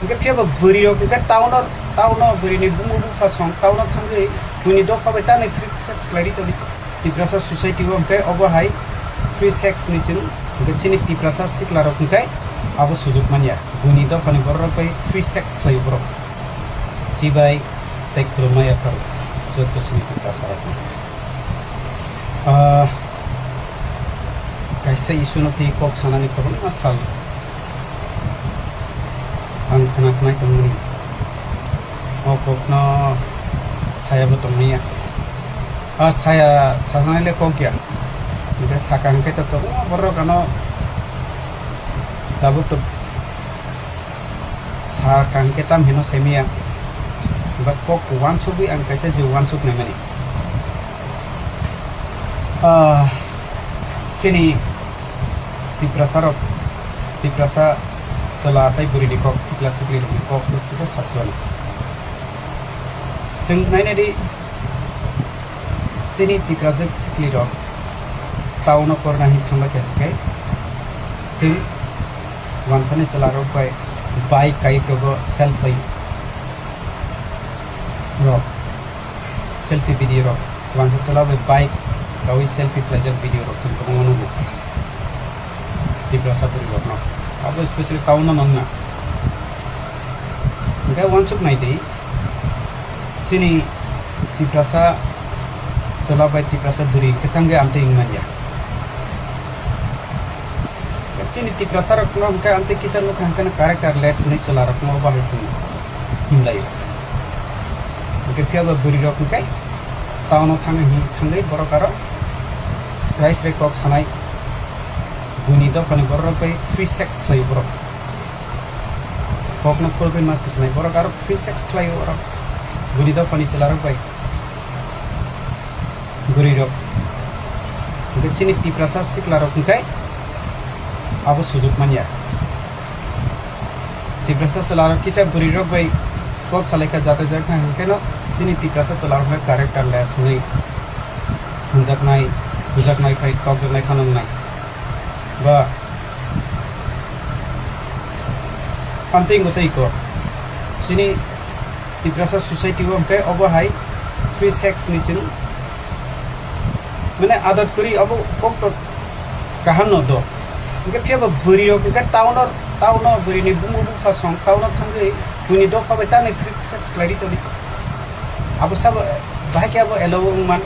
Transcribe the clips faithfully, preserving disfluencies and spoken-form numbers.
Hwnkhe phiya ba bwrwi rok hwnkhe town o, town o bwrwi ni bumung bupha song town o thangwi buini dopha bai tani free sex khlai ri toni. Tiprasa society o hwnkhe obo hai free sex ni chwng hwnkhe chini Tiprasa sikla rok hwnkhe abo sujuk manya. Buini dopha ni borok rok bai free sex khlai borok. Chibai tei khulumai aphar joto chini Tiprasa rok. Ah, kaisa issue no twi kok sanani kwbangma sal ang khna khnai tongmani. O kokno sayabo tongmaya. Ah, saya sasanai le kok ya. Hingke saka hingke to kwbangma borok ano tabuk to saka hingke tam hino saimaya. Ba kok wansugwi ang kaisa je wansuk naimani. Ah, chini Tiprasa rok, Tiprasa chwla tei bwrwi ni kok, sikla sikli rok ni kok no kisa sasu ano. Chwng nainai di, chini Tiprasa sikli rok town o korna hin thangba khe hwnkhe chwng wansani chwla rok bai bike kai rok selfie rok, selfie video rok. Wngkha chwla bai bike kawi selfie khlaijak video rok chwng kwbangma nukgo. Tiprasa bwrwi rokno. Abo specially town no nangna. Hwnkhe wansuk nai di. Chini Tiprasa chwla bai Tiprasa bwrwi hwnkhe tangwi amtwi wngmanya. Chini Tiprasa rokno hwnkhe amtwi kisa nukha hwnkhe character less hinwi chwla rokno bahai chwng himlai. Hwnkhe phiya ba bwrwi rok hwnkhe town o thangwi hin thangwi borok aro srai srai kok sanai buini dophani borok rok bai free sex khlai borok. Kokno khulgwi ma sisnai borok aro free sex khlai borok buini dophani chwla rok bai. Bwrwi rok. Hwnkhe chini Tiprasa sikla rok hwnkhe abo sujuk manya. Tiprasa chwla rok kisa bwrwi rok bai kok salai kha jatoi jak kha hwnkhe no chini Tiprasa chwla rok hwnkhe character less hwnwi hwnjaknai, hujaknai khai tokjaknai khano wngnai. Ba amtwi wngwi tei kok chini Tiprasa society o hwnkhe obo hai free sex ni chwng mane adat kwrwi abo kok to kaham no do. Hwnkhe phiya ba bwrwi rok hwnkhe town o, town o bwrwi ni bumung bupha song town o thangwi buini dopha bai tani free sex khlai ri toni. Abo sabo bahai khe abo allow wng man.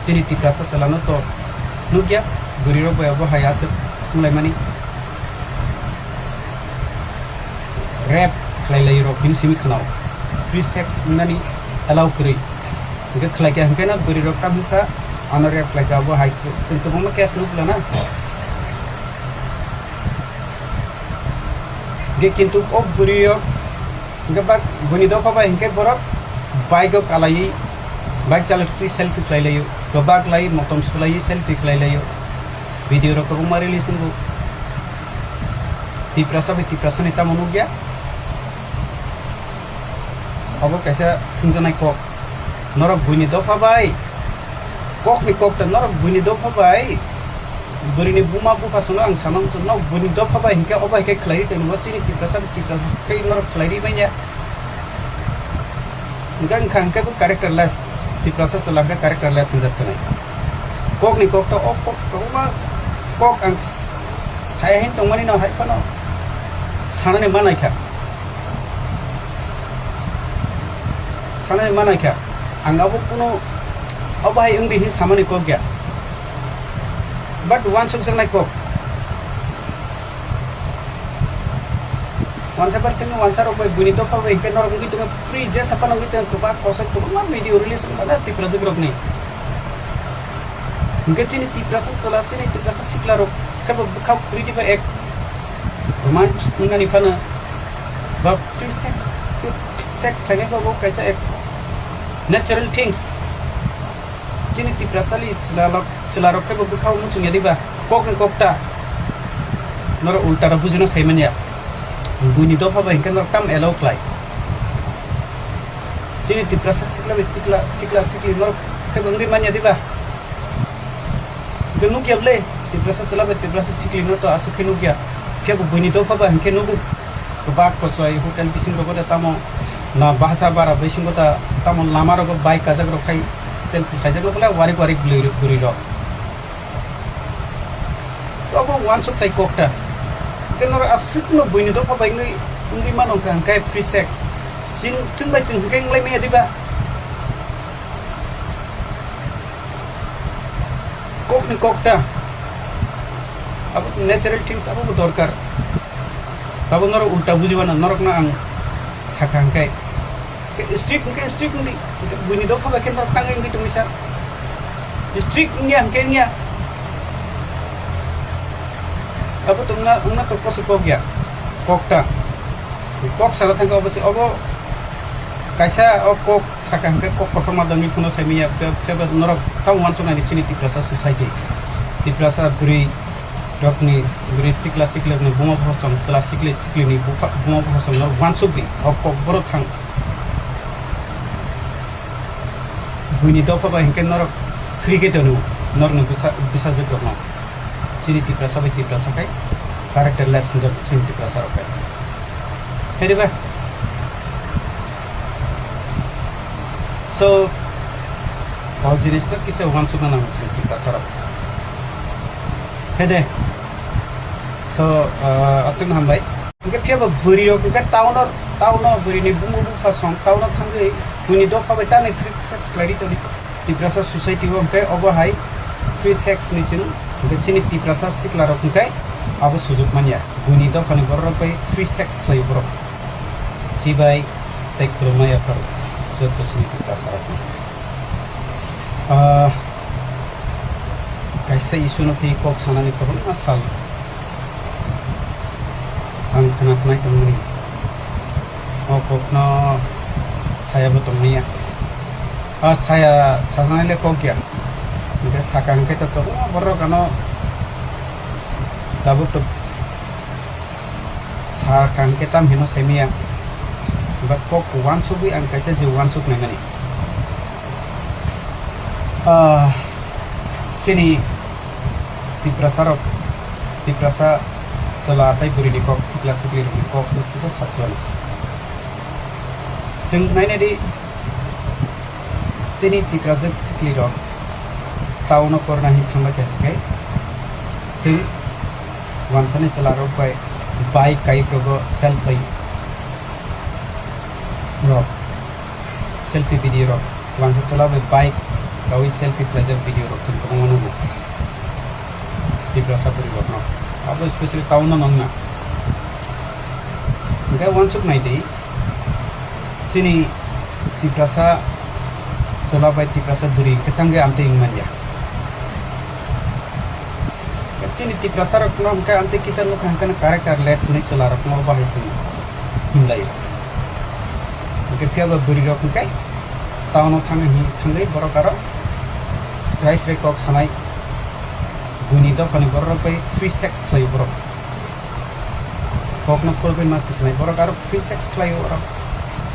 Chini Tiprasa chwla no to nukya, bwrwi rok bai abo hai aswk wnglaimani. Rape khlai lai rok hini simi khwnao. Free sex wngnani allow kwrwi. Hwnkhe khlai kha hwnkhe no bwrwi rok tamsa ano rape khlai kha abo hai chwng kwbangma case nuk lana. Hwnkhe kintu o bwrwi rok Hwnkhe bak buini dopha bai hwnkhe borok bike o kalaiwi, bike chalai twi selfie khlai laio, kwbak lai motom sulaiwi selfie khlai laio. Video rok kwbangma release wngo. Tiprasa bai Tiprasa ni tamo nukya. Obo kaisa swngjaknai kok. Norok buini dopha bai, kokni kokta norok buini dopha bai, bwrwini buma bupha songno ang sana muchung, norok buini dopha bai hinkhe obo hai khe khlai ri tongwi chini Tiprasa, Tiprasa tei norok khlai ri manya. Hinkhe wngkha hinkhe bo character less, Tiprasa chwla hinkhe character less hinjak sanai. Kokni kokta o kok kwbangma kok ang saya hin tongmani no hai phano sanani manai kha. Sanai manai kha, ang abo kuno obo hai wngdi hin samani kok ya. But wansukjaknai kok. Wansa bar tini wansa rok bai buini dopha bai hinkhe norok wngwi tongo free je saphano wngwi tongo kwbak koso kwbangma video release wngmano Tiprajwk rokni. Hinkhe chini Tiprasa chwla chini Tiprasa sikla rok khe bo bwkhao kwrwi diba ek romance wngnani phano ba free sex, sex, sex khlainai ba bo kaisa ek natural things. Chini Tiprasani chwlarok, chwlarok khe bo bwkhao muchung ya diba? Kokni kokta. Norok ulta rok bujino sai manya. Buini dopha bai hinkhe norok tam allow khlai. Chini Tiprasa sikla bai sikla, sikla sikli norok khe bo wngwi manya diba? Bo nukya ble, Tiprasa chwla bai Tiprasa sikli no to aswk khe nukya. Tei bo buini dopha bai hwnkhe nugo kwbak kochoi hotel bisingo bo tamo na bahasa bara bisingo ta tamo lama rogo bike kajak rok khai selfie khaijak rok le warik warik bwrwi rok, bwrwi rok. Obo uansuk tai kokta. Hwnkhe norok aswkno buini dopha bai wngwi, wngwi mano hwnkha hwnkhe free sex. Chwng, chwng bai chwng hwnkhe wnglaimaya diba? Kokni kokta. Abo natural things abo bo dorkar. Abo norok ulta buji mano, norokno ang sakha hwnkhe. Strict hwnkhe strict wngdi. Hwnkhe buini dopha bai khe norok tangwi wngwi tongwi sa. Strict wngya hwnkhe wngya. Abo tongna, wngna to koso kok ya. Kokta. Kok sana thangkhe obo se, obo kaisa o kok saka hwnkhe kok kotorma dongwi phano saimanya, phiya, phiya ba norok tamo uansuknani chini Tiprasa society. Tiprasa bwrwi rokni, bwrwi sikla sikla rokni buma bosong, chwla sikli sikli ni bupha-, buma bosong norok uansukdi, o kok boro thang. Buini dopha bai hwnkhe norok free khe tonu, norokni bwsa-, bwsajwk rokno. Chini Tiprasa bai Tiprasa khai characterless hinjak chini Tiprasa rok khai. Khe diba? So, o jinis no kisa uansukna nango chini Tiprasa rok. Khe de? So, ah, aswkno hambai. Hwnkhe phiya bo bwrwi rok hwnkhe town o, town o bwrwi ni bumung bupha song town o thangwi buini dopha bai tani free sex khlai ri toni. Tiprasa society o hwnkhe obo hai free sex ni chwng hwnkhe chini Tiprasa sikla rok hwnkhe abo sujuk manya. Buini dopha ni borok rok bai free sex khlai borok. Chibai tei khulumnai aphar joto chini Tiprasa rok. Ah, kaisa issue no twi kok sanani kwbangma sal ang khna khnai tongmani. O kokno saya bo tongmaya. Ah, saya sanani le kok ya. Hingke saka hingke to kwbangma borok ano tabuk tok. Sakha hwnkhe tam hino saimaya. Ba kok uansugwi ang kaisa je uansuk naimani. Ah, chini Tiprasa rok, Tiprasa chwla tei bwrwi ni kok, sikla sikli rok ni kok no kisa sachuano. Chwng nainai di, chini Tiprajwk sikli rok town o korna hin thangbai kha hwnkhe, chwng Wansani chwla rok bai bike kai progo selfie rok, selfie video rok, wansa chwla bai bike kawi selfie khlaijak video rok chwng kwbangma nugo. Tiprasa bwrwi rok no abo specially town no nongna. Hingke wansuk nai di. Chini Tiprasa chwla bai Tiprasa bwrwi hwnkhe tangwi amtwi wng manya. Chini Tiprasa rokno hwnkhe amtwi kisa nukha hwnkhe characterless hinwi chwla rokno bahai chwng himlai. Hwnkhe phiya ba bwrwi rok hwnkhe town o thangwi thangwi borok aro srai srai kok sanai buini dophani borok rok bai free sex khlai borok. Kokno khulbwi ma sisinai borok aro free sex khlaio oro.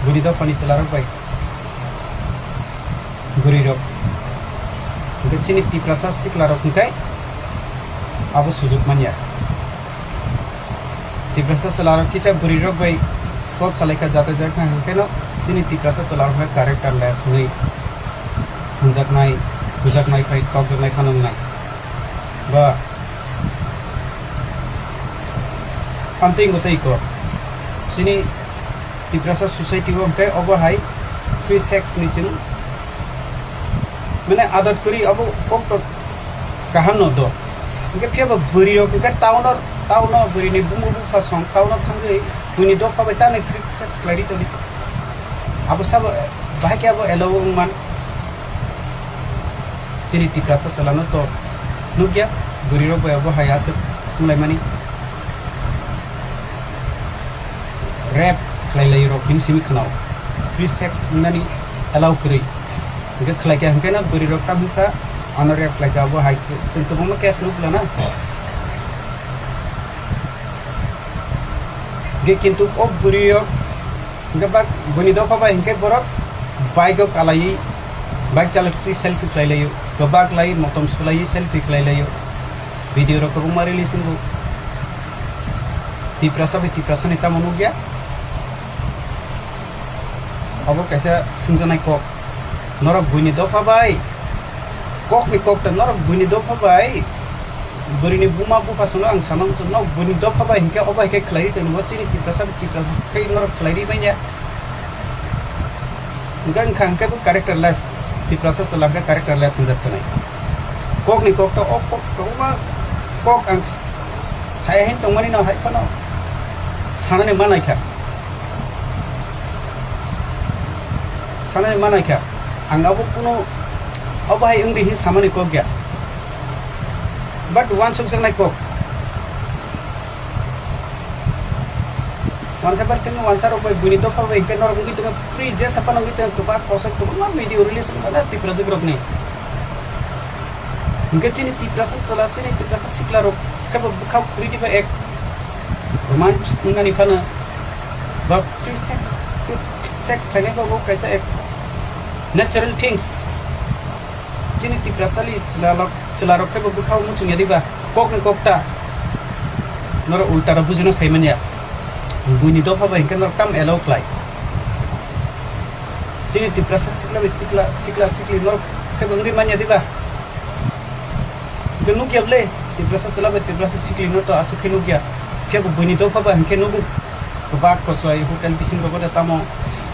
Bwrwi dophani chwlarok bai. Bwrwi rok. Hwnkhe chini Tiprasa sikla rok hwnkhe abo sujuk manya. Tiprasa chwlarok kisa bwrwi rok bai kok salaikha jatoi jak thang hwnkhe no chini Tiprasa chwlarok bai characterless hwnwi hwnjaknai, bujaknai khai tokjaknai khano wngnai. Ba amtwi wngwi tei kok. Chini Tiprasa society o hwnkhe obo hai free sex ni chwng mane adat kwrwi abo kok tok kaham no do. Hwnkhe phiya ba bwrwi rok hwnkhe town o, town o bwrwi ni bumo bupha song town o thangwi buini dopha bai tani free sex khlai ri toni. Abo sabo bahai khe abo allow wng man. Chini Tiprasa chwla no to nukya, bwrwi rok bai abo hai aswk wnglaimani. Rape khlai lai rok hini simi khwnao. Free sex wngnani allow kwrwi. Hwnkhe khlai kha hwnkhe no bwrwi rok ta hwnsa ano rape khlai kha abo hai chwng kwbangma case nuk lana. Hwnkhe kintu o bwrwi rok Hwnkhe bak buini dopha bai hwnkhe borok bike o kalaiwi, bike chalaitwi selfie khlai laio, kwbak lai motom sulaiwi selfie khlai laio, video rok kwbangma release wngo. Tiprasa bai Tiprasani tamo nukya? Obo kaisa swngjaknai kok. Norok buini dopha bai, kokni kok ta norok buini dopha bai, bwrwini buma bupha songno ang sana muchung, norok buini dopha bai hinkhe obo hai khe khlai ri tongwi chini Tiprasa bai Tiprasa khe norok khlai ri manya. Hingke wngkha hingke bo characterless, Tiprasa chwla hingke characterless hinjak sanai. Kokni kok to o kok kwbangma kok ang saya hin tongmani no hai phano sanani manai kha. Sanani manai kha. Ang abo kuno obo hai wngdi hin samani kok ya. But uansukjaknai kok. Wansa bar tengno wansa rok bai buini dopha bai hingke norok wngwi tongo free je sapa wngwi tongo kwbak kosok kwbangma video release wngmano Tiprajwk rokni. Hingke chini Tiprasa chwla chini Tiprasa sikla rok kebo bwkhao kwrwi diba ek romance wngnani phano ba free sex, sex, sex khlainai ba bo kaisa ek natural things. Chini Tiprasani chwlarok, chwlarok khe bo bwkhao muchung ya diba? Kokni kokta. Norok ulta rok bujino sai manya. Buini dopha bai hingke norok tam allow khlai. Chini Tiprasa sikla bai sikla, sikla sikli norok khe bo wngwi manya diba? Hingke nukya ble, Tiprasa chwla bai Tiprasa sikli no to aswk khe nukya. Khe bo buini dopha bai hingke nugo. Kwbak kochoi hotel bisingo bo tamo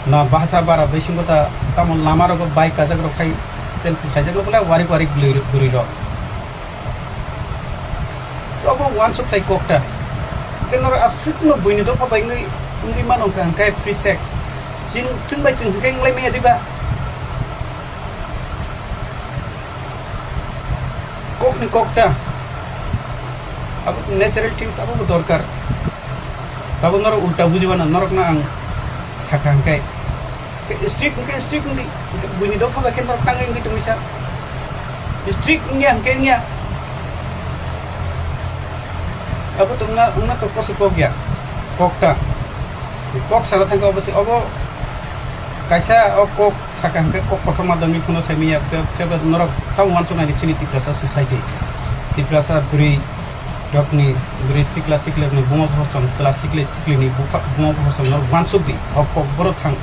na bahasa bara bisingo ta tamo lama rogo bike kajak rok khai selfie khaijak rok le warik warik bwrwi bwrwi rok. Obo uansuk thai kokta. Tei norok aswk no buini dopha bai wngwi wngwi mano hwnkha hwnkhe free sex. Chwng chwng bai chwng hwnkhe wng lai manya diba? Kokni kokta. Abo natural things abo bo dorkar. Abo norok ulta buji mano, norok no ang sakha hwnkhe. Strict hwnkhe strict wngdi. Hwnkhe buini dopha bai khe norok tangwi wngwi tongwi sa. Strict wngya hwnkhe wngya. Abo tongna wngna to koso kok ya. Kokta. Kok sana thangkhe obo se obo kaisa o kok Saka hwnkhe kok kothoma dongni phano saimanya, phebo norok tamo uansuknai chini Tiprasa society. Tiprasa bwrwi rokni, bwrwi sikla siklirokni buma bupha song, chwla sikli siklini bupha, buma bupha song norok uansukdi, o kok borok thang.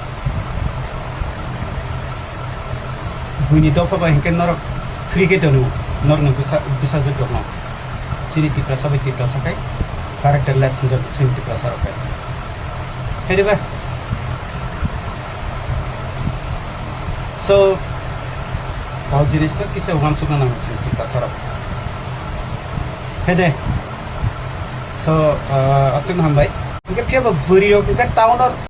Buini dopha bai hwnkhe norok free khe tonwi, norokni bwsa, bwsajwk rokno. Chini Tiprasa bai Tiprasa khai characterless hinjak chini Tiprasa rok khai. Hai de ba? So, o jinis no kisa uansukna nango chini Tiprasa rok. Hai de? So, ah, aswk hambai. Hingke phiya ba bwrwi rok hingke town o